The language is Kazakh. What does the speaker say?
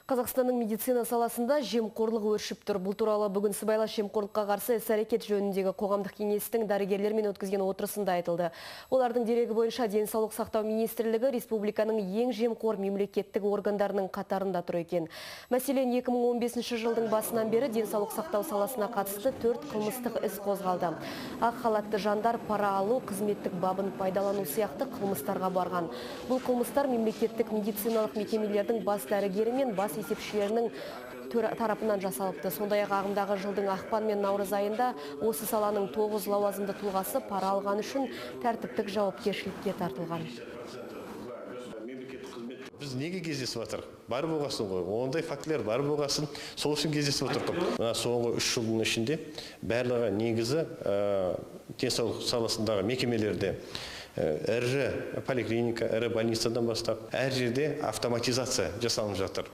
Қазақстанның медицина саласында жемқорлық өршіп тұр. Бұл туралы бүгін сыбайлас жемқорлыққа қарсы іс-әрекет жөніндегі қоғамдық кеңестің дәрігерлермен өткізген отырысында айтылды. Олардың дерегі бойынша, Денсаулық сақтау министрлігі республиканың ең жемқор мемлекеттік органдарының қатарында тұр екен. Мәселен, 2015 жылдың басынан бері денсаулық сақтау саласына қатысты 4 қылмыстық іс қозғалды. Ақ халатты жандар пара алу, қызметтік бабын пайдалану сияқты қылмыстарға барған. Бұл қылмыстар мемлекеттік медициналық мекемелердің бас дәрігері мен бас есепшілерінің тарапынан жасалыпты. Сондай-ақ ағымдағы жылдың ақпан мен наурыз айында осы саланың 9 лауазымды тұлғасы пара алған үшін тәртіптік жауапкершілікке тартылған. Біз неге кездесіп жатырмық? Бар болғасын ғой, ондай фактілер бар болғасын, сол үшін кездесіп отырмық. Мына соңғы 3 жылдың ішінде барлығы негізі денсаулық саласындағы мекемелерде, ірі поликлиника, ірі больницадан бастап, әр жерде автоматизация жасалынып жатыр.